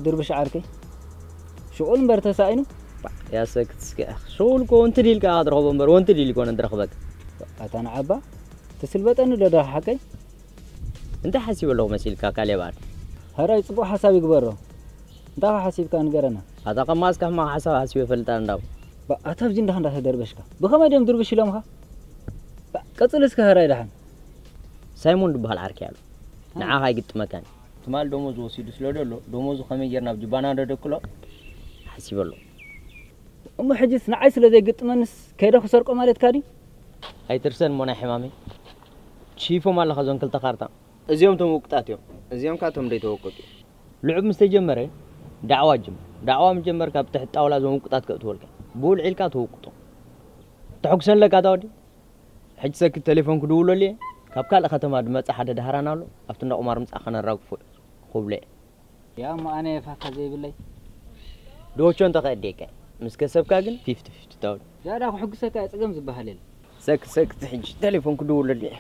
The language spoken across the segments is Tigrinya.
ድርብሽ ዓርከይ ሽቁል እምበር ተሳኢኑ። ያ ሰክት እስኪ። ሽቁል እኮ ወንቲ ዲልካ ክትረኽቦ እምበር ወንቲ ዲል ይኮነ ዝረኽበካ። ኣታ ንዓባ ትስልበጠኒ ዶ ዶ ሓቀይ? እንታይ ሓሲበ ኣለኹ መሲልካ ካሌብ ዓርከይ? ሕራይ ጽቡቕ ሓሳብ ይግበሮ። እንታይ ሓሲብካ ንገረና። ኣታ ከማስ ካብ ሕማቕ ሓሳብ ሓሲበ ፈልጣ እንዳው። ኣታ ኣብዚ እንዳኻ እንዳተደርበሽካ ብኸመይ ድዮም ድርብሽ ኢሎምኻ? ቀጽል እስከ ሕራይ ደሓን። ሳይሞን ዝበሃል ዓርከይ ኣሎ። ንዓኻ ኣይግጥመካን። ትማል ደሞዝ ወሲዱ ስለ ደሎ ደሞዙ ከመይ ጌርና ኣብ ጅባና ደደቅሎ ሓሲበ ኣለኹ። እሞ ሕጅስ ንዓይ ስለ ዘይግጥመንስ ከይደ ክሰርቆ ማለትካ ድዩ? ኣይትርሰን እሞ ናይ ሕማመይ። ቺፎም ኣለኻ እዞን ክልተ ካርታ። እዚኦም ቶም ውቅጣት እዮም። እዚኦም ከኣ ቶም ዘይተወቅጡ። ልዑብ ምስ ተጀመረ ዳዕዋ ጅምር። ዳዕዋ ምስ ጀመርካ ኣብ ትሕቲ ጣውላ እዞም ውቅጣት ከእትወልካ። ብውልዒ ኢልካ ተወቅጦ። ተሐጉሰን ኣለካ እታ ወዲ። ሕጂ ሰኪ ተሌፎን ክድውለሉ እየ። ካብ ካልእ ከተማ ዝመጽእ ሓደ ዳህራን ኣሎ። ኣብቲ እንዳ ቁማር ምጻእ ከነራግፎ ክብሎ እየ። ያ እሞ ኣነ ፋካ ዘይብለይ። ዶቾ እንተ ከእድየካ ምስ ከሰብካ ግን ፊፍቲ ፊፍቲ ታውን። ያዳ ክሕግሰካ እየ፣ ጸገም ዝበሃል የለን። ሰክ ሰክ ሕጂ ተሌፎን ክድውለሉ እየ።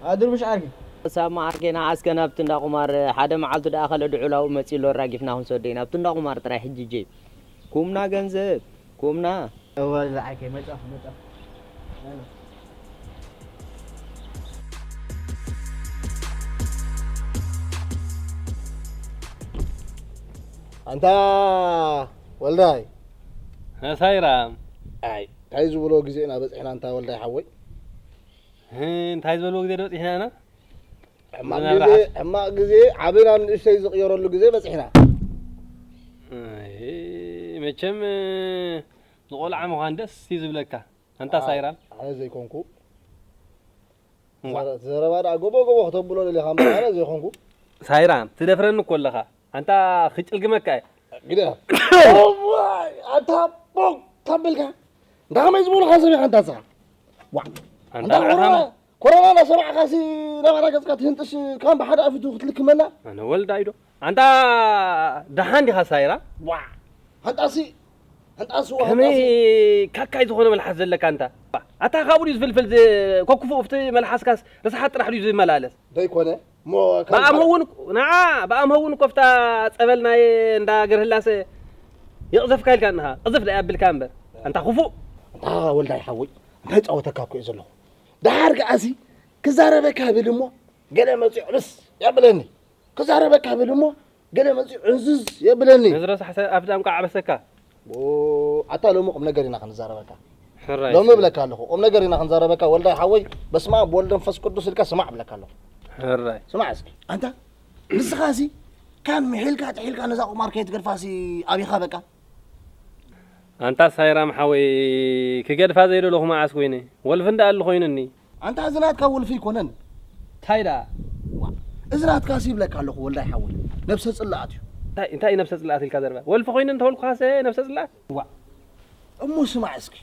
ኣድርብሽ ዓርኪ። ሳማ ዓርከይ ንዓ እስከ ናብቲ እንዳ ቁማር ሓደ መዓልቱ ደኣ ከለ ድዑላኡ መጺሎ ኣራጊፍና ክንሰዶ ኢና። ኣብቲ እንዳ ቁማር ጥራይ ሕጂ ጀይ። ኩምና ገንዘብ፣ ኩምና። እወ፣ ዝዓርከይ መጻኹ፣ መጻኹ። ኣንታ ወልዳይ። ሳይራም። ኣይ፣ እንታይ ዝበሎ ግዜ ኢና በጺሕና ኣንታ ወልዳይ ሓወይ? ህ፣ እንታይ ዝበልዎ ግዜ ዶ በጺሕና ኢና? ሕማቕ ግዜ፣ ሕማቕ ግዜ፣ ዓቢ ናብ ንእሽተይ ዝቕየረሉ ግዜ በጺሕና። ኣይ፣ መቸም፣ ዝቖልዓ ምዃን ደስ እዩ ዝብለካ። ኣንታ ኣይ፣ ሳይራም። ኣነ ዘይኮንኩ። እዋ። ዘረ-፣ ዘረባ ደኣ ጎቦ ጎቦ ክተብሎ ደሊኻ እምበር ኣነ ዘይኮንኩ። ሳይራም፣ ትደፍረኒ እኮ ኣለኻ። ኣንታ ክጭልግመካ እየ። ግደ። እዋይ፣ ኣንታ ቦግ ታበልካ። እንዳ ከመይ ዝበሉኻ ሰብ ኢኻ ኣንታ ንስኻ? ዋ። ኣንታ ኣንታ ንዓኻ ኮሮና፣ ማ- ኮሮና እናሰማዕካሲ ናባና ገጽካ ትህንጥሽ ካን ብሓደ ኣፊቱ ክትልክመና? ኣነ ወልዳይ ዶ? ኣንታ ደሓን ዲኻ ሳይራ? ዋ። ኣንታሲ፣ ኣንታሲ ዋ፣ ከመይ ኣንታሲ። ካካይ ዝኾነ መልሓስ ዘለካ ኣንታ? ኣታ ካብኡ ድዩ ዝፍልፍል ዝ-፣ ኮክፉ ኣብቲ መልሓስካስ ርስሓት ጥራሕ ድዩ ዝመላለስ? ዘይኮነ፣ እሞ ካብ ብኣምሆ እውን፣ ንዓ፣ ብኣምሆ እውን እኮ ኣብታ ጸበል ናይ እንዳ ገርህላሰ የቕዘፍካ ኢልካ እንኻ፣ ቅዝፍ ደኣ ያብልካ እምበር። ኣንታ ክፉእ። ኣንታ ወልዳይ ሓወይ፣ እንታይ ጻወተካ እኮ እየ ዘለኹ። ደሓር ከኣሲ ክዛረበካ ብል እሞ ገለ መጺዑ ርስ የብለኒ። ክዛረበካ ብል እሞ ገለ መጺኡ ዕንዝዝ የብለኒ። ነዚ ረሳሕ ሰብ ኣፍ ዳንቋ ዓበሰካ። ኦ፣ ኣታ ሎሚ ቁም ነገር ኢና ክንዛረበካ። ሕራይ ሎሚ ሰብ። እብለካ ኣለኹ፣ ቁም ነገር ኢና ክንዛረበካ። ወልዳይ ሓወይ፣ በስመ ኣብ ወልድ መንፈስ ቅዱስ ኢልካ ስማዕ እብለካ ኣለኹ። ሕራይ። ስማዕ እስኪ። ኣንታ፣ ንስኻሲ፣ ካን ምሒልካ ጥሒልካ ነዛ ቁማር ከይትገድፋሲ ኣቢኻ በቃ። ኣንታ ሳይራም ሓወይ፣ ክገድፋ ዘይደለኹ መዓስ ኮይነ? ወልፊ እንዳ ኣሉ ኮይኑኒ። ኣንታ እዚ ናትካ ወልፊ ኣይኮነን። ታይ ደኣ? ዋ፣ እዚ ናትካሲ ይብለካ ኣለኹ ወልዳይ ሓወይ። ነብሰ ጽላኣት እዩ። እንታይ፣ እንታይ እዩ ነብሰ ጽላኣት ኢልካ ዘረባ? ወልፊ ኮይኑ እንተበልኩኻሰ ነብሰ ጽላኣት? ዋ። እሞ ስማዕ እስኪ።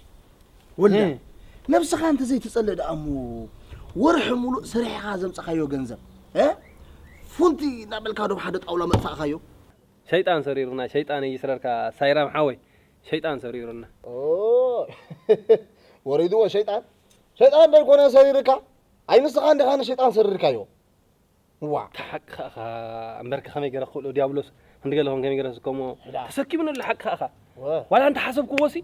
ወልዳ፣ እ። ነብስኻ እንተዘይትጸልእ ደኣ እሞ ወርሒ ሙሉእ ሰሪሕኻ ዘምጻኻዮ ገንዘብ፣ እ? ፉንቲ እናበልካ ዶ ብሓደ ጣውላ መጥፋእኻዮ? ሸይጣን ሰሪሩና፣ ሸይጣን ይስረርካ ሳይራም ሓወይ። ሸይጣን ሰሪሩና። ኦ፣ ወሪድዎ ሸይጣን? ሸይጣን ዶ ኣይኮነ ሰሪርካ? ኣይ ንስኻ እንዲኻ ንሸይጣን ሰሪርካዮ። ዋ። እታ ሓቅኻ ኢኻ እምበርካ ከመይ ገይረ ክኽእሎ ዲያብሎስ ክንዲ ገለኹም ከመይ ገይረ ዝስከሞ ሕዳ። ተሰኪሙኒ ኣሎ ሓቅኻ ኢኻ። ወ። ዋላ እንተ ሓሰብክዎ ሲ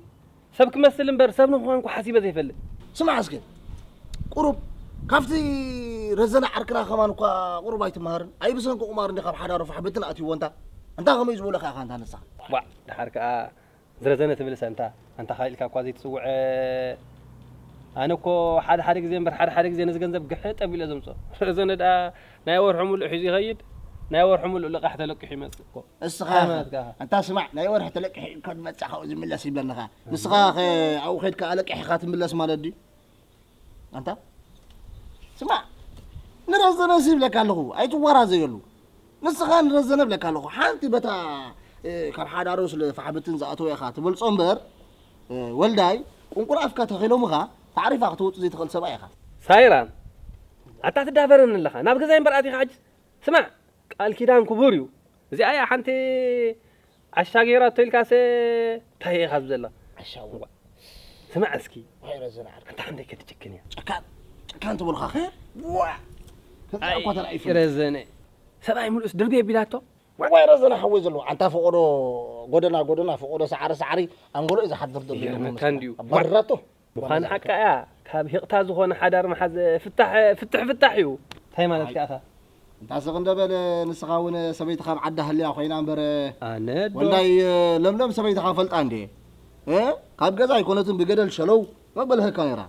ሰብ ክመስል እምበር ሰብ ንኽኾንኩ ሓሲበ ዘይፈልጥ። ስማዕ እስከ ቁሩብ ካብቲ ረዘነ ዓርክና ከማን እኳ ቁሩብ ኣይትመሃርን። ኣይ ብሰንኪ ቁማር እንዲ ካብ ሓዳሩ ፋሕብትን ኣትይዎ እንታ። እንታ ከመይ ዝበለካ ኢኻ እንታ ንስኻ? ዋ፣ ደሓር ከኣ ዝረዘነ ትብል ሰንታ፣ ኣንታ ካልእ ኢልካ እኳ ዘይትጽውዐ። ኣነ እኮ ሓደ ሓደ ግዜ እምበር ሓደ ሓደ ግዜ ነዚ ገንዘብ ግሕጥ ኣቢለ ዘምጽኦ። ረዘነ ደኣ ናይ ወርሑ ምሉእ ሒዙ ይኸይድ፣ ናይ ወርሑ ምሉእ ልቓሕ ተለቂሑ ይመጽእ እኮ። እስኻ እንታይ ማለት ከኣ? ኣንታ ስማዕ፣ ናይ ወርሒ ተለቂሑ እኮ ዝመጽእ ካብኡ ዝምለስ ይብለንኻ። ንስኻ ከ ኣብኡ ከይድካ ኣለቂሕኻ ትምለስ ማለት ድዩ? ኣንታ ስማዕ፣ ንረዘነሲ ይብለካ ኣለኹ፣ ኣይትወራዘየሉ። ንስኻ ንረዘነ እብለካ ኣለኹ፣ ሓንቲ በታ፣ እ፣ ካብ ሓዳሩ ስለ ፋሕብትን ዝኣተወ ኢኻ ትበልጾ እምበር፣ እ፣ ወልዳይ፣ ቁንቁር ኣፍካ ተኺሎምኻ፣ ታዕሪፋ ክትወጽእ ዘይትኽእል ሰብኣይ ኢኻ። ሳይራም፣ ኣታ ትዳፈረኒ ኣለኻ፣ ናብ ገዛይ እምበር ኣቲኻ ሕጂ። ስማዕ፣ ቃል ኪዳን ክቡር እዩ። እዚኣ እያ ሓንቲ ዓሻ ገይራቶ ኢልካሰ እንታይ ኢኻ ዝብዘላ? ዓሻ እውን። ስማዕ እስኪ። ዋይ ረዘነ ዓርኪ። ኣንታ ክንደይ ከትጭክን እያ። ጨካን፣ ጨካን ትብልኻ ኸ? ዋ! ከዚኣ ኣይ፣ እኳ ተራእዩ ይፈልጥ። ረዘነ። ሰብኣይ ምሉእስ ድርቢ የቢላቶ? ዋይ ረዘነ ሓወይ ዘለዎ። ኣንታ ፈቖዶ ጎደና፣ ጎደና፣ ፈቖዶ ሳዕሪ፣ ሳዕሪ፣ ኣንጎሎ እዩ ዝሓድር ዘሎ ይገርመካ ይመስል። እንድዩ። ኣባርራቶ። ምዃን ሓቃ እያ። ካብ ሂቕታ ዝኾነ ሓዳር ምሓዝ ፍታሕ፣ ፍትሕ፣ ፍታሕ እዩ። እንታይ ማለት ኣይ። ከኣኻ? እንታ ስቕ እንደ በል፣ ንስኻ እውን ሰበይትኻ ኣብ ዓዲ ሃልያ ኮይና እምበር፣ ኣነ ዶ? ወላይ ለምለም ሰበይትኻ ፈልጣ እንዴ? እ? ካብ ገዛ ኣይኮነትን ብገደል ሸለው መበልሀካ ነይራ።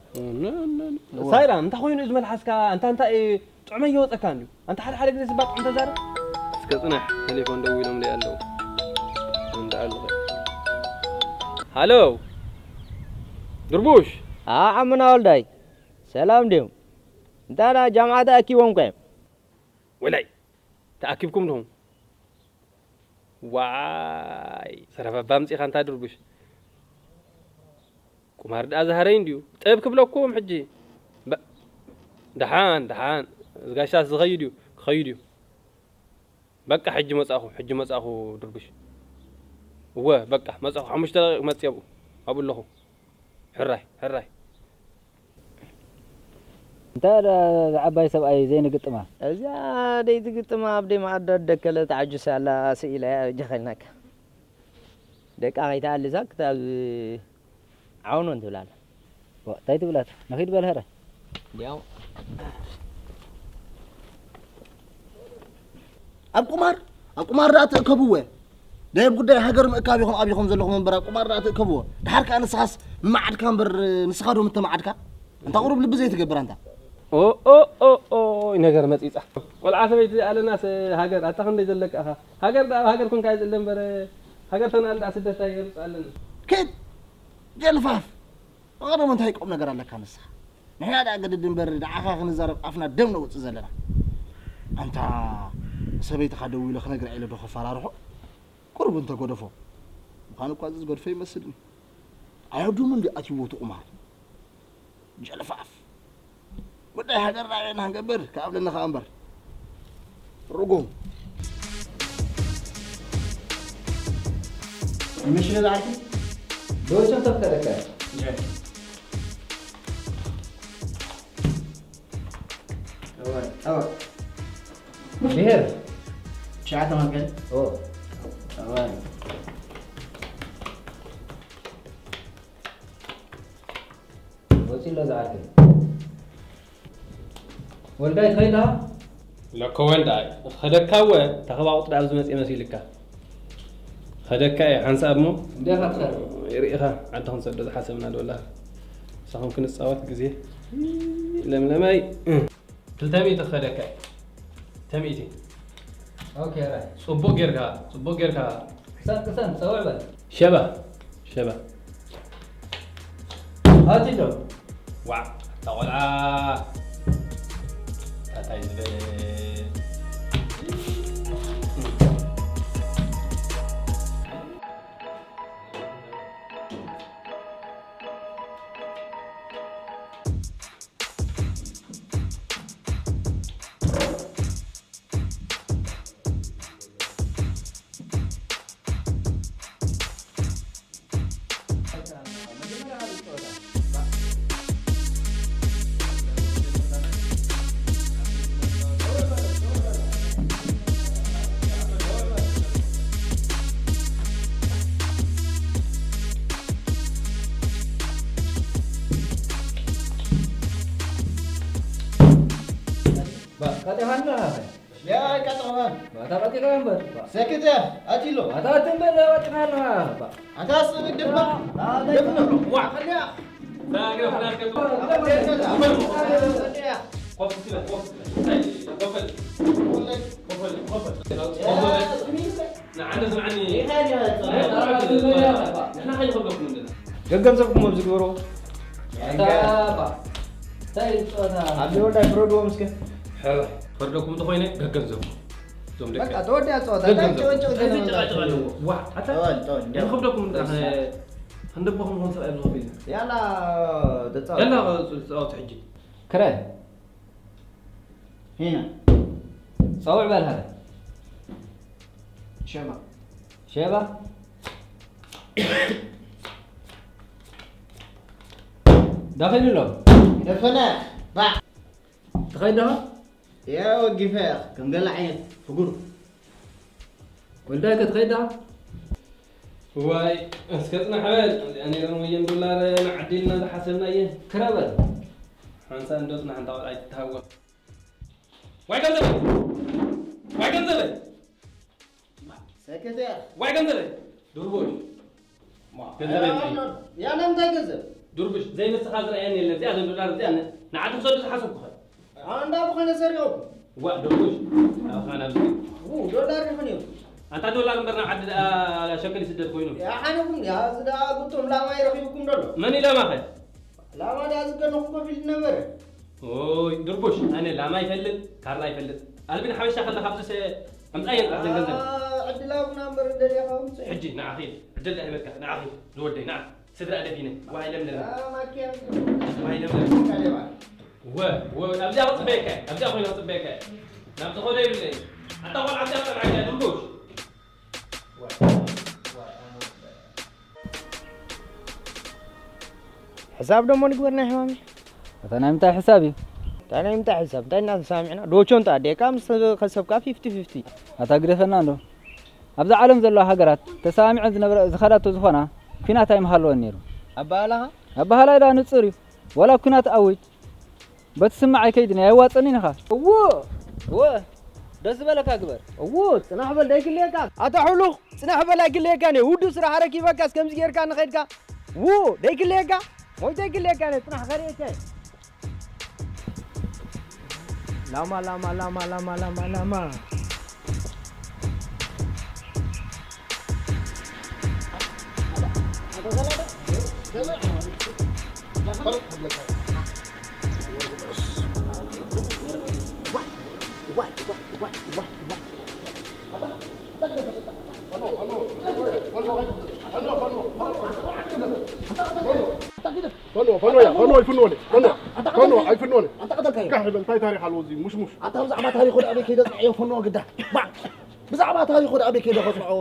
ነ፣ ነ፣ ነ። እዋ። ሳይራ፣ እንታይ ኮይኑ እዩ ዝመልሓስካ? ኣንታ እንታይ ጥዑመ እየወፀካ እንድዩ። ኣንታ ሓደ ሓደ ግዜ ዝባ ጥዑም ተዛረብ። እስከ ፅናሕ፣ ቴሌፎን ደዊሎም ደይ ኣለዉ። እንዳ ኣለኸ። ሃሎ፣ ድርቡሽ። ኣ፣ ዓምና ወልዳይ፣ ሰላም ድዮም? እንታ ደኣ ጃምዓ ተኣኪቦም እኮ እዮም። ወላይ፣ ተኣኪብኩም ዲኹም? ዋይ፣ ሰረፋባ ኣምጺእኻ እንታ ድርቡሽ። ቁማር ደኣ ዝሃረይ እንድዩ። ጠብ ክብለኩም ሕጂ። በ-፣ ደሓን፣ ደሓን። እዚ ጋሻስ ዝኸይድ እዩ፣ ክኸይድ እዩ። በቃ ሕጂ መጻእኹ፣ ሕጂ መጻእኹ ድርቡሽ። እወ፣ በቃ መጻእኹ። ሓሙሽተ ደቂቕ መጽእ ኣብኡ፣ ኣብኡ ኣለኹ። ሕራይ፣ ሕራይ። እንታይ ደኣ እዛ ዓባይ ሰብኣይ ዘይንግጥማ? እዚኣ ደይ ትግጥማ ኣብ ደይ መኣዲ ኣደከለ ተዓጁሳ ኣላ ስኢላ እያ ጀኸልናካ። ደቃ ከይተኣልሳ ክታብ ዓውኖ እንትብላ ኣላ። ዋ፣ እንታይ ትብላት? ንኺድ በል ሀረ። ያው ኣብ ቁማር፣ ኣብ ቁማር ደኣ ትእከብዎ። ናይ ኣብ ጉዳይ ሃገር ምእካብ ኢኹም ኣብኹም ዘለኹም እምበር ኣብ ቁማር ደኣ ትእከብዎ። ድሓር ከኣ ንስኻስ ምማዓድካ እምበር ንስኻ ዶ ምተማዓድካ? ኣንታ ቁሩብ ልቢ ዘይትገብር ኣንታ። ኦ፣ ኦ፣ ኦ፣ ኦ፣ ነገር መጺጻ። ቆልዓ ሰበይቲ ኣለናስ ሃገር፣ ኣታ ክንደይ ዘለካ ኢኻ? ሃገር ደኣ ኣብ ሃገር ኮንካ እዩ ዝእለ እምበር፣ ሃገር ተንኣል ደኣ ስደት ኣይርጽ ኣለና። ኪድ! ጀልፋፍ! ብቐደም እንታይ ቁም ነገር ኣለካ ንስኻ? ንሕና ደኣ ገድድ እምበር ንዓኻ ክንዛረብ ኣፍና ደም ነውጽእ ዘለና። ኣንታ ሰበይትኻ ደዊለ ክነግራ ኢለ ዶ ከፈራርሖ? ቁሩብ እንተገደፎ። ምዃኑ እኳ እዚ ዝገድፎ ይመስልኒ። ኣየብዱምን ድዩ ኣትይዎ እቲ ቁማር? ጀልፋፍ። ጉዳይ ሃገርና ኢና ክንገብር ክኣብለና ኸኣ እምበር። ርጉም። ምሽ ገዛዕቲ? ዶይቶ ተፍተረከ? ጠወር፣ ጠወር። ብሄር። ትሽዓተ መገል። ኦ። ጠወር። ወፂ ኣሎ ዝዓርከይ። ወልዳይ ትኸይድ ዲኻ? ለኮ ወልዳይ፣ ኸደካ እወ። ተኸባቑጥ ደኣ ኣብዚ መፅእ መሲልካ። ኸደካ እየ ሓንሳብ እሞ። እንዴኻ ትኸድ? ርኢኻ፣ ዓዲ ክንሰዶ ዝሓሰብና ዶ ኣላ? ምሳኹም ክንፃወት ግዜ። ለምለመይ። ክልተ ሚእቲ ክኸደካ እየ። ክልተ ሚእቲ። ኦኬ፣ ራይ። ጽቡቕ ጌርካ፣ ጽቡቕ ጌርካ። ቅሰን፣ ቅሰን፣ ጸውዕ በል። ሸባ፣ ሸባ። ኣቲቶ። ዋዕ፣ እታ ቆልዓ። እንታይ ዝበል? ባ፣ ቀጢኻ ኣለኻ? ያ፣ ኣይቀጥዕኻን። ባ፣ እታ ቀጢኻ እምበር። ባ። ሰክተ፣ ኣቲሎ። ኣታ ትንበል ቀጢኻ ኣለኻ? ባ። ኣታ ስግድ ድማ። ባ፣ ደፍኖ። ዋ። ኸልያ። ባ፣ ገ-፣ ባ፣ ገ-፣ ባ፣ ገ-፣ ኮፍ ትበል፣ ኮፍ ትበል። ኮፍ በል፣ ኮፍ በል፣ ኮፍ በል። ንዓነ ስምዓኒ። ንሕና ከይንኸብደኩም እንድና። ገገንዘብኩም ኣብዚ ግበሮ። ኣታ ባ። እንታይ ጸወታ? ኣብዚ ወልዳይ ፍረድዎም እስከ። ሕራይ፣ ፈርደኩም እንተኾይነ ገገንዘብኩም። እዞም ደቂ። በቃ፣ ተወዲኣ ጸወታ። እንታይ ገገንዘብኩም። ጭቕጭቕ እዚ ገለ ጭቓጭቕ ኣለዎ። ዋ፣ ኣታ ጠወል፣ ጠወል፣ እንዲያው። ከይንኸብደኩም እንዳ፣ እሳ። ክንደበኹም ኾን ሰብኣይ ዝኸፍል። ያላ፣ ተጻወት። ያላ፣ ተጻወት ሕጂ። ክረ። ሄና። ጸውዕ በል ሃለ። ሸባ። ሸባ? ዳኸይዱ ኣሎ። ደፈነ፣ ባዕ። ትኸይድ ዶ? ያ ወጊፈ፣ ከም ገለ ዓይነት ፍጉር። ወልዳይ ከ ትኸይድ ዶ? እዋይ፣ እስከ ጽናሕ በል። እዚኣ ነይረን ወየን ዶላር ንዓዲ ኢልና ዝሓሰብና እየ። ክረ በል። ሓንሳእ እንዶ ጽናሕ፣ እንታ ቆልዓ ኣይትተሃወኽ። ዋይ ገንዘበይ! ዋይ ገንዘበይ! ሰከተ። ዋይ ገንዘበይ! ዱርቡሽ! ማ፣ ገንዘበይ ያ፣ እንታይ? ያ፣ እንታይ ገንዘብ? ዱርቡሽ፣ ዘይንስኻ ዝረኣየኒ የለን። እዚኣ ዘን ዶላር እዚኣ ን-፣ ንዓዲ ክሰዱ ዝሓሰብኩ ኸ? ኣንዳ ብኸነ ሰሪቑ። ዋ፣ ዱርቡሽ! ናብኻ ናብዚ። ው፣ ዶላር ይኹን እዩ። ኣንታ ዶላር እምበር ናብ ዓዲ ደኣ ሸክል ይስደድ ኮይኑ። ያ፣ ሓነኩም፣ ያ፣ እዚ ደኣ ጉቶም ላማይ ረኺብኩም ደሎ። መን እዩ ላማ ኸ? ላማ ደኣ ዝገነኹ ኮፍ ኢሉ ነበረ። ኦይ፣ ድርቡሽ፣ ኣነ ላማ ይፈልጥ፣ ካራ ይፈልጥ። ኣልቢን ሓበሻ ከለኻ ኣብዚስ ኣምጻ የንጻ ዘንገንዘን። ኣ፣ ዕድል ኣብና እምበር እንደልያኻ ኣምጽእ። ሕጂ ንዓ ኺድ፣ ዕድል ዳሂበካ፣ ንዓ ኺድ፣ ዝወደይ፣ ንዓ። ስድራ ደፊነ፣ ዋይ ለምለም። ኣ፣ ማኪያ። ዋይ ለምለም። ካሌባ። ወ፣ ወ፣ ኣብዚኣ ክጽበየካ እየ፣ ኣብዚኣ ኮይነ ክጽበየካ እየ። ናብ ዝኾነ ይብለይ። ኣታ ቆልዓ ኣብዚኣ ጸንዓካ እያ፣ ድርቡሽ። ሕሳብ ደሞ ንግበር ናይ ሕማሚ። እታ ናይ ምንታይ ሕሳብ እዩ? እንታይ ናይ ምንታይ ሕሳብ? እንታይ እናተሰማሚዕና? ዶቾ እንተ ኣዴካ ምስ ከሰብካ ፊፍቲ ፊፍቲ። ኣታ ግደፈና እንዶ። ኣብዛ ዓለም ዘለዋ ሃገራት ተሰማሚዐን ዝነበረ ዝኸዳቶ ዝኾና ኲናት ኣይምሃለወን ነይሩ። ኣባህላኻ? ኣባህላይ ደኣ ንጹር እዩ። ዋላ ኲናት ኣውጅ፣ በቲ ስማዕ ኣይከይድን እየ፣ ኣይዋጸንን ኢኻ። እዎ፣ እወ፣ ደስ ዝበለካ ግበር። እዎ፣ ጽናሕ በል፣ ደይክልየካ። ኣታ ሕሉኽ፣ ጽናሕ በል፣ ኣይክልየካን እየ። ውዱእ ስራሕ ኣረኪበካስ ከምዚ ጌርካ ንኸድካ። ው፣ ደይክልየካ። ሞይተ ኣይክልየካን እየ፣ ጽናሕ ከርእየካ እየ። ላማ፣ ላማ፣ ላማ፣ ላማ፣ ላማ፣ ላማ። ፈኖ፣ ፈኖ እያ፣ ፈኖ ኣይፍንዎን እየ፣ ፈኖ፣ ኣታ ፈኖ ቀተልካዮ። ኣይፍንዎን እየ። ኣታ ቀተልካዮ። ጋሕ በል፣ እንታይ ታሪኽ ኣለዎ እዚ ሙሽሙሽ? ኣታ ብዛዕባ ታሪኹ ደኣ ኣበይ ከይደ ጽንዐዮ ፈኖ ግዳ። ባ፣ ብዛዕባ ታሪኹ ደኣ ኣበይ ከይደ ከጽንዖ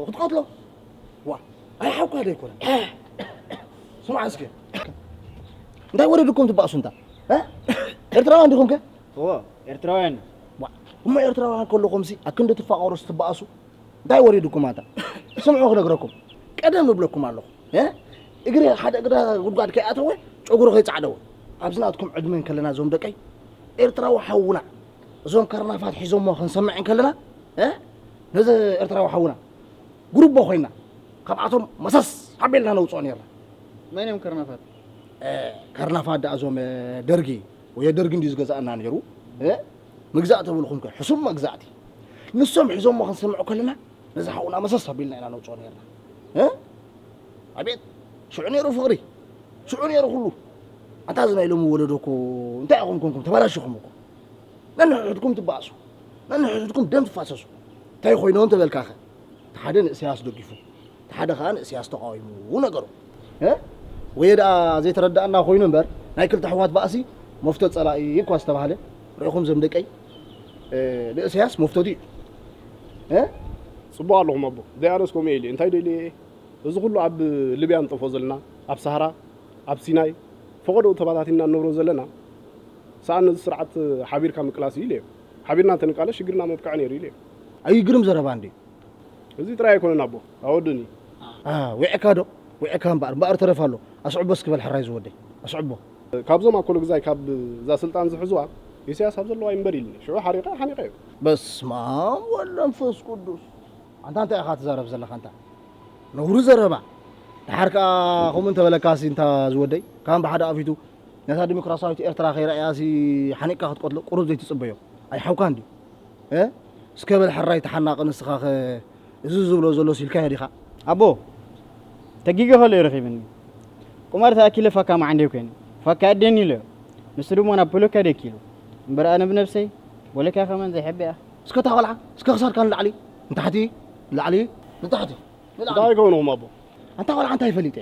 ክትቀትሎ? ዋ፣ ኣይ ሓውካ ዶ ኣይኮነን? ስማዕ እስከ። እንታይ ወረድኩም ትባእሱ እንታ? እ? ኤርትራውያን ዲኹም ከ? እዎ፣ ኤርትራውያን። ዋ፣ እሞ ኤርትራውያን ከለኹምሲ ኣክንዲ ትፋቐሩስ ትባእሱ? እንታይ ወሪዱኩም ኣታ? ስምዑ ክነግረኩም። ቀደም እብለኩም ኣለኹ። እ? እግሪ ሓደ እግራ ጉድጓድ ከይኣተወ፣ ጨጉሩ ከይጻዕደወ። ኣብዚ ናትኩም ዕድመ እንከለና እዞም ደቀይ፣ ኤርትራዊ ሓውና፣ እዞም ከርናፋት ሒዞሞ ክንሰምዕ እንከለና፣ እ? ነዚ ኤርትራዊ ሓውና፣ ጉርቦ ኮይና፣ ካብኣቶም መሰስ ኣቢልና ነውጽኦ ነይርና። መን እዮም ከርናፋት? እ፣ ከርናፋት ደኣ እዞም፣ እ፣ ደርጊ፣ ወይ ደርጊ እንድዩ ዝገዝኣና ነይሩ። እ? ምግዛእ ተብልኹም ከ፣ ሕሱም መግዛእቲ። ንሶም ሒዞሞ ክንሰምዕ ከለና፣ ነዚ ሓውና መሰስ ኣቢልና ኢና ነውጽኦ ነይርና። እ? ኣቤት፣ ሽዑ ነይሩ ፍቕሪ፣ ሽዑ ነይሩ ኩሉ። ኣንታ እዚ ናይ ሎሚ ወለዶ እኮ እንታይ ኢኹም ኮንኩም? ተበላሺኹም እኮ። ነንሕድሕድኩም ትበኣሱ፣ ነንሕድሕድኩም ደም ትፋሰሱ። እንታይ ኮይኖም ተበልካኸ? እቲ ሓደ ንእሰያስ ደጊፉ፣ እቲ ሓደ ኸኣ ንእሰያስ ተቓዊሙ ነገሩ። እ? ወየ ደኣ ዘይተረድኣና ኮይኑ እምበር፣ ናይ ክልተ ኣሕዋት ባእሲ መፍቶ ጸላኢ እኳ ዝተባህለ ርኢኹም ዘም ደቀይ? እ፣ ንእሰያስ መፍቶት እዩ። እ? ጽቡቕ ኣለኹም ኣቦ። ዘይኣነስ ከምኡ ኢለ። እንታይ ደልየ እየ? እዚ ኩሉ ኣብ ሊብያ ንጠፍኦ ዘለና፣ ኣብ ሳህራ፣ ኣብ ሲናይ፣ ፈቐዶኡ ተባታቲንና ንነብሮ ዘለና፣ ሰኣን ነዚ ስርዓት ሓቢርካ ምቅላስ እዩ ኢለ እየ። ሓቢርና እንተንቃለስ ሽግርና ምብቃዕ ነይሩ ኢለ እየ። ኣይግርም ዘረባ እንድዩ። እዚ ጥራይ ኣይኮነን ኣቦ፣ ኣወድኒ። ኣ፣ ዊዕካ ዶ? ዊዕካ እምበኣር፣ እምበኣር ተረፍ ኣሎ። ኣስዕቦ እስኪ በል ሕራይ ዝወደይ፣ ኣስዕቦ። ካብዞም ኣኮሎ ግዛይ ካብ እዛ ስልጣን ዝሕዝዋ፣ ኢሳያስ ኣብ ዘለዋ ይንበር ኢልኒ። ሽዑ ሓሪቐ፣ ሓኒቐዮ። በስመ ኣብ ወወልድ ወመንፈስ ቅዱስ። ኣንታ እንታይ ኢኻ ትዛረብ ዘለኻ ኣንታ? ነውሪ ዘረባ። ደሓር ከኣ ከምኡ እንተበለካሲ እንታ ዝወደይ፣ ካን ብሓደ ኣፊቱ ነታ ዲሞክራሲያዊት ኤርትራ ከይረኣያሲ ሓኒቕካ ክትቀትሎ ቁሩብ ዘይትጽበዮ። ኣይሓውካን ድዩ? እ? እስከ በል ሕራይ ተሓናቒ ንስኻኸ እዚ ዝብሎ ዘሎስ ኢልካዮ ዲኻ? ኣቦ፣ ተጊገ ከሎ እዩ ረኺብኒ። ቁማር ተኣኪለ ፋካ መዓንደይ ኮይኑ፣ ፋካ ኣደኒ ኢለዮ። ንሱ ድማ ናብ ፖለቲካ ደኪሉ። እምበር ኣነ ብነብሰይ፣ ፖለቲካ ከማን ዘይሕበያ። እስከ እታ ቆልዓ፣ እስከ ክሳድካ ንላዕሊ፣ ንታሕቲ፣ ንላዕሊ፣ ንታሕቲ፣ ንላዕሊ። እንታይ ይከውንኹም ኣቦ? ኣንታ ቆልዓ እንታይ ፈሊጠ?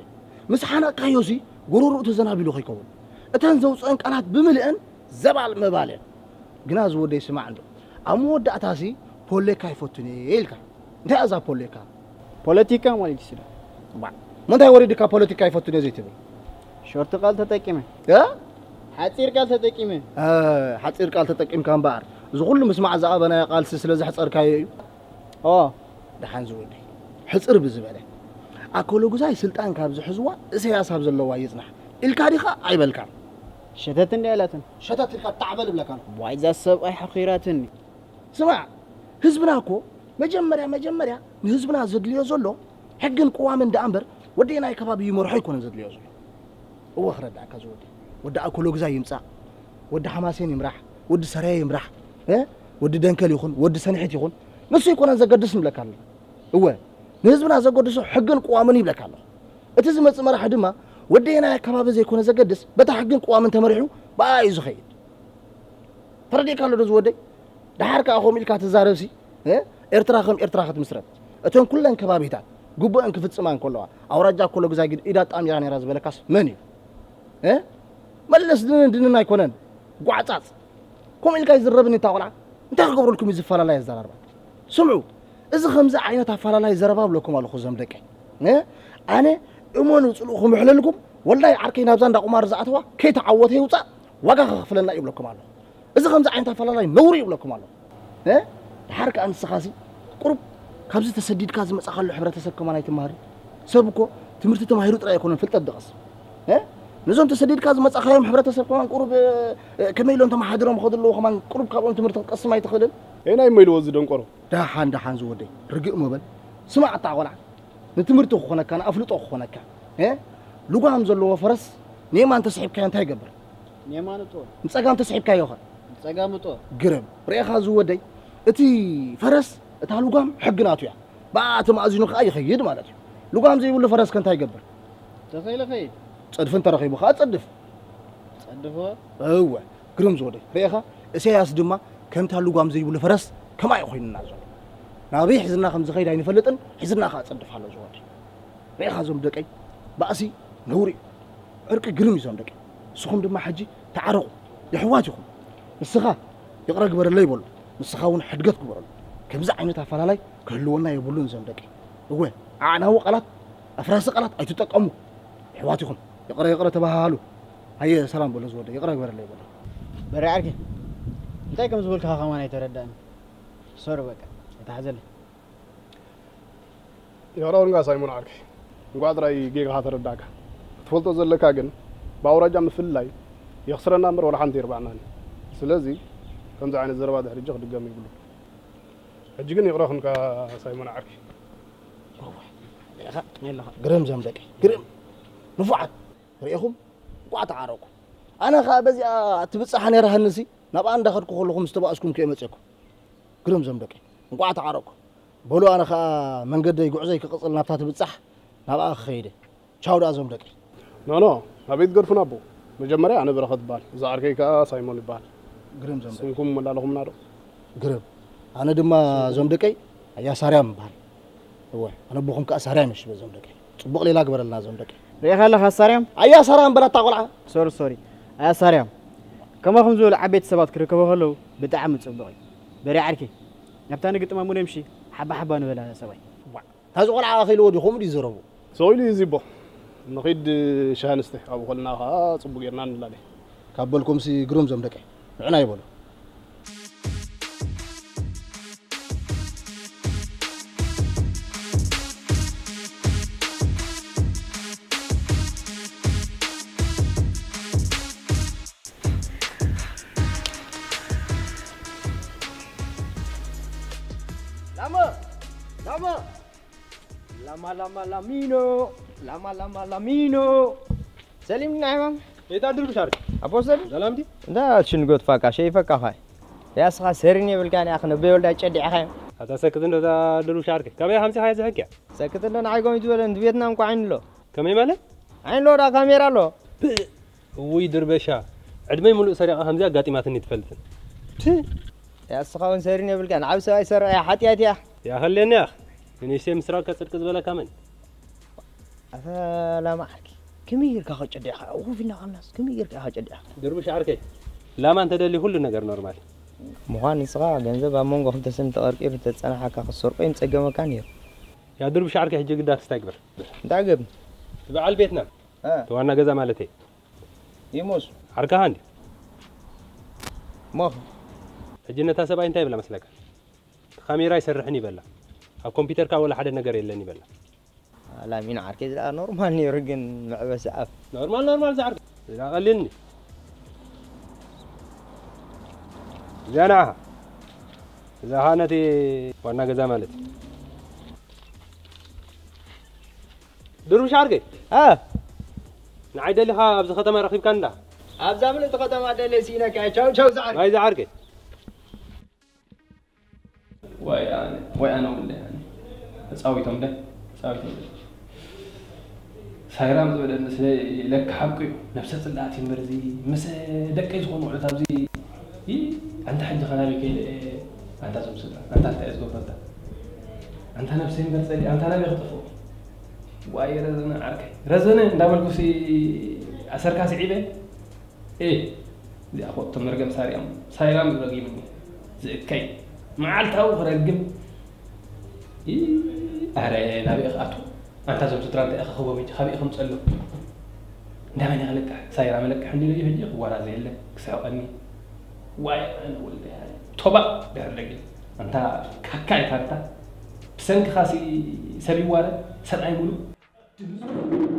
ምስ ሓነቕካዮሲ፣ ጎሮሮኡ ተዘናቢሉ ከይከውን። እተን ዘውፅአን ቃላት ብምልአን ዘባል መባል እየን። ግና ዝወደይ ስማዕ እንዶ፣ ኣብ መወዳእታሲ ፖለቲካ ኣይፈቱን እየ ኢልካ። እንታይ እያ እዛ ፖለቲካ? ፖለቲካ ማለት ይስዳ ባዕ፣ ምንታይ ወሪድካ ፖለቲካ ይፈቱን እየ ዘይትብል? ሾርት ቃል ተጠቂመ እ? ሓፂር ቃል ተጠቂመ እ፣ ሓፂር ቃል ተጠቂምካ እምበኣር፣ እዚ ኩሉ ምስማዕ ዝኣበናዮ ቃልሲ ስለ ዘሕፀርካዮ እዩ። ኦ ደሓን ዝወዲ ሕፅር ብዝበለ ኣኮሎጉዛይ ስልጣን ካብ ዝሕዝዋ እሰያስ ኣብ ዘለዋ ይፅናሕ ኢልካ ዲኻ ኣይበልካን? ሸተት እንዲ ኣይላትን ሸተት ኢልካ ታዕበል እብለካ ኣለኹ። ዋይዛ ሰብኣይ ሓኺራትኒ ስማዕ፣ ህዝብና እኮ መጀመርያ መጀመርያ ንህዝብና ዘድልዮ ዘሎ ሕግን ቅዋምን ደኣ እምበር ወደየናይ ከባቢ ይመርሖ ኣይኮነን ዘድልዮ ዘሎ። እወ ክረዳእካ ዝወዲ ወዲ ኣኮሎግዛ ይምፃእ፣ ወዲ ሓማሴን ይምራሕ፣ ወዲ ሰራየ ይምራሕ፣ እ? ወዲ ደንከል ይኹን ወዲ ሰንሒት ይኹን ንሱ ይኮነን ዘገድስ ንብለካ ኣለና። እወ ንህዝብና ዘገድሶ ሕግን ቅዋምን ይብለካ ኣለኹ። እቲ ዝመፅእ መራሒ ድማ ወደየናይ ኣከባቢ ዘይኮነ ዘገድስ በታ ሕግን ቅዋምን ተመሪሑ ብኣ እዩ ዝኸይድ። ተረዲእካ ኣሎ ዶ ዝወደይ? ደሓር ከኣ ከምኡ ኢልካ ትዛረብሲ እ? ኤርትራ ከም ኤርትራ ክትምስረት እተን ኩለን ከባቢታት ግቡአን ክፍጽማ እንከለዋ ኣውራጃ ኮሎግዛጊድ ኢዳ ጣሚራ ነይራ ዝበለካስ መን እዩ? እ? መለስ ድንን ድንን ኣይኮነን ጓዕጻጽ ከምኡ ኢልካ ይዝረብኒ እታ ቆልዓ እንታይ ክገብረልኩም እዩ ዝፈላለይ ኣዘራርባ? ስምዑ እዚ ከምዚ ዓይነት ኣፈላላይ ዘረባ ብለኩም ኣለኹ እዞም ደቀይ እ? ኣነ እመኑ ጽልኡ ክምሕለልኩም ወላሂ ዓርከይ ናብዛ እንዳ ቁማር ዝኣተዋ ከይተዓወተ ይውጻእ ዋጋ ከኽፍለና እዩ ብለኩም ኣለኹ። እዚ ከምዚ ዓይነት ኣፈላላይ ነውሪ ይብለኩም ኣሎ። እ? ድሓር ከኣ ንስኻሲ ቁሩብ ካብዚ ተሰዲድካ ዝመጻኻሉ ሕብረተሰብ ከማን ኣይትመሃርን። ሰብ እኮ ትምህርቲ ተማሂሩ ጥራይ ኣይኮነን ፍልጠት ድቐስም። እ? ነዞም ተሰዲድካ ዝመጻኻዮም ሕብረተሰብ ከማን ቁሩብ እ፣ ከመይ ኢሎም ተመሓድሮም ክኸዱ ኣለዎ ከማን ቁሩብ ካብኦም ትምህርቲ ክትቀስም ኣይትኽእልን? ኤና ይመይልዎ እዚ ደንቆሮ። ደሓን ደሓን ዝወደይ ርግእ ምበል። ስማዕ ኣታ ቆልዓ ንትምህርቲ ክኾነካ ንኣፍልጦ ክኾነካ እ? ልጓም ዘለዎ ፈረስ ንየማን ተስሒብካዮ እንታይ ይገብር? ንየማን እጦ ንጸጋም ተስሒብካዮ ኸ? ጸጋም እጦ ግርም ርኤኻ ዝወደይ እቲ ፈረስ እታ ልጓም ሕጊ ናቱ እያ ብኣ ተማእዚኑ ከኣ ይኸይድ ማለት እዩ። ልጓም ዘይብሉ ፈረስ ከ እንታይ ይገብር? ተኸይለ ኸይድ ጸድፊ እንተረኺቡ ከኣ ጸድፍ ጸድፎ እወ ግርም ዝወደይ ርኤኻ እሰያስ ድማ ከምታ ልጓም ዘይብሉ ፈረስ ከምኣ እዩ ኮይኑና ዘሎ ናበይ ሒዝና ከም ዝኸይድ ኣይንፈልጥን ሒዝና ከኣ ጸድፍ ኣሎ ዝወደይ ርኤኻ እዞም ደቀይ ባእሲ ነውሪ እዩ ዕርቂ ግርም እዩ እዞም ደቀይ ንስኹም ድማ ሕጂ ተዓረቑ የሕዋት ኢኹም ንስኻ ይቕረ ግበረለይ በሉ ንስኻ እውን ሕድገት ግበረሉ ከምዚ ዓይነት ኣፈላላይ ክህልወና የብሉን እዞም ደቀይ እወ ኣዕናዊ ቃላት ኣፍራሲ ቃላት ኣይትጠቀሙ የሕዋት ኢኹም ይቕረ ይቕረ ተባሃሃሉ ኣየ ሰላም በሎ ዝወደ ይቕረ ግበረለይ በሎ በሪ ዓርኪ እንታይ ከም ዝበልካ ከማን ኣይተረዳእን ሶሪ በቃ ኣይትሓዘለይ ይቕረ በሉንካ ሳይሞን ዓርከይ እንኳዕ ጥራይ ጌጋኻ ተረዳእካ ክትፈልጦ ዘለካ ግን ብኣውራጃ ምፍልላይ የኽስረና እምበር ወላ ሓንቲ የርባዕናን እዩ ስለዚ ከምዚ ዓይነት ዘረባ ድሕሪ ሕጂ ክድገም የብሉ ሕጂ ግን ይቕረ ኩንካ ሳይሞን ዓርከይ ግርም ዘም ደቂ ግርም ንፉዓት ርኢኹም እንቋዕ ተዓረቁ ኣነ ኸዓ በዚኣ ትብጻሕ ነይራህንሲ ናብኣ እንዳኸድኩ ከለኹ ምስ ተባእስኩም ክየ መፅእኩም ግርም ዘም ደቂ እንቋዕ ተዓረቁ በሉ ኣነ ኸዓ መንገደይ ጉዕዘይ ክቕፅል ናብታ ትብጻሕ ናብኣ ክኸይደ ቻው ደኣ ዞም ደቂ ኖኖ ኣበይ ትገድፉና ኣቦ መጀመርያ ኣነ በረኸት እበሃል እዚ ዓርከይ ከኣ ሳይሞን ይበሃል ግርም ዞም ደቂ ስምኩም መላለኹምና ዶ ግርም ኣነ ድማ ዞም ደቀይ ኣያ ሳርያም እበሃል እወ ኣነ ኣቦኹም ከኣ ሳርያም እየ ሽበ ዞም ደቀይ ጽቡቕ ሌላ ግበረልና ዞም ደቀይ ርኢኻ ኣለኻ ሳርያም ኣያ ሳርያም በላታ ቆልዓ ሶሪ ሶሪ ኣያ ሳርያም ከማኹም ዝበሉ ዓበይቲ ሰባት ክርከቡ ከለዉ ብጣዕሚ ጽቡቕ እዩ በሬ ዓርከይ ናብታ ንግጥም ኣሙነ ምሺ ሓባ ሓባ ንበላ ሰብኣይ ታዚ ቆልዓ ኣኺልዎ ድዩ ከምኡ ድዩ ዝረቡ? ሰው ኢሉ እዩ ዚቦ። ንኺድ ሻሂ ንስተ ኣብኡ ከለና ኸዓ ጽቡቕ ጌርና ንላለ። ካብ በልኩምሲ ግሩም ዞም ደቀይ። ንዑና ይበሉ። ላማ ላማ ላማ ላማ ላሚኖ ላማ ላማ ላሚኖ ሰሊም ናይ ማም የታ ድርብሽ ዓርከይ ኣቦ ሰሊም ሰላም ዲ እንዳ ሽንጎት ፋካ ሸይ ፈካ ኻይ ያስኻ ሰሪን የብልካን ያኽ ነበይ ወልዳ ጨዲዕኻዮ ኣታ ሰክት እንዶ እታ ድርብሽ ዓርከይ ካበይ ሓምሲኻያ ዝሕክያ ሰክት እንዶ ንዓይ ጎሚት በለ ንቤትና እንኳ ዓይንሎ ከመይ ማለት ዓይንሎ ዳ ካሜራ ኣሎ እውይ ድርበሻ ዕድመይ ሙሉእ ሰሪቓ ከምዚኣ ኣጋጢማትኒ ትፈልጥን ት ያስኻ እውን ሰሪን የብልካን ዓብ ሰብኣይ ሰርቕ እያ ሓጢኣት እያ ያኸለኒ ያኽ ንንእሽተይ ምስራቅ ከጽድቂ ዝበለካ መን ኣታ ላማ ዓርኪ ከመይ ጌርካ ከጨዲዕካ ኮፍ ኢልና ከለናስ ከመይ ጌርካ ኢኻ ጨዲዕካ ድርብሽ ዓርከይ ላማ እንተደሊ ኩሉ ነገር ኖርማል ምዃን ንስኻ ገንዘብ ኣብ መንጎ ክልተ ሰብ ተቐርቂሩ ተጸናሓካ ክትሰርቆ ይምጸገመካ ነይሩ። ያ ድርብሽ ዓርከይ ሕጂ ግዳ ክስታይ ግበር። እንታይ ገብን? በዓል ቤትና እ፣ ዋና ገዛ ማለት እዩ። ይሙስ ዓርካኻ እንዲ ሞኽ ሕጂ ነታ ሰብኣይ እንታይ ይብላ መስለካ? ካሜራ ይሰርሕን ይበላ። ኣብ ኮምፒውተርካ ወላ ሓደ ነገር የለን ይበላ። ኣላሚን ዓርከይ ዝኣ ኖርማል ነይሩ ግን መዕበሲ ኣፍ ኖርማል ኖርማል ዝዓርክ ዝኣ ቀሊልኒ። እዚኣ ንዓኻ እዛ ኸዓ ነቲ ዋና ገዛ ማለት እዩ። ድሩሽ ዓርከይ እ፣ ንዓይ ደሊኻ ኣብዚ ከተማ ረኺብካ እንዳ ኣብዛ ምልእቲ ከተማ ደለ ሲኢነካ ቻው ቻው ዝዓርከይ ናይ ዝዓርከይ ወይ ኣነ ወይ ኣነ ወለ ኣነ ተጻዊቶም ደ ተጻዊቶም ደ ሳይራም ዝበለኒ ስለ ለካ ሓቁ እዩ። ነብሰ ጽላእት እዩ እምበር እዚ ምስ ደቀይ ዝኾኑ ውዕለት ኣብዚ ይ ኣንታ ሕጂ ኸናበይ ከይደ ኣንታ ዞም ስድራ ኣንታ እንታይ እየ ዝገብረልካ ኣንታ ነብሰይ እምበር ጸሊ ኣንታ ናበይ ክጠፍኡ ዋይ ረዘነ ዓርከይ ረዘነ እንዳበልኩሲ ኣሰርካ ስዒበ እ እዚኣ ኮ እቶም መርገም ሳሪያም ሳይራም ዝረጊምኒ ዝእከይ መዓልታዊ ክረግም እ ኣረ ናበይ ክኣቱ ኣንታ ዞም ስድራ እንታይ ክኸቦም ሕጂ ካበይ ከምፀሎም እንዳመን ክልቅሕ ሳይራ መለቅሕ እንዲሉ እዩ ሕጂ ክዋራ ዘየለ ክስሕቀኒ ዋይ ኣነ ወልደ ቶባ ድሕር ደጊም ኣንታ ካካ ኢካ ኣንታ ብሰንክኻ ሲ ሰብ ይዋረ ሰብኣይ ሙሉእ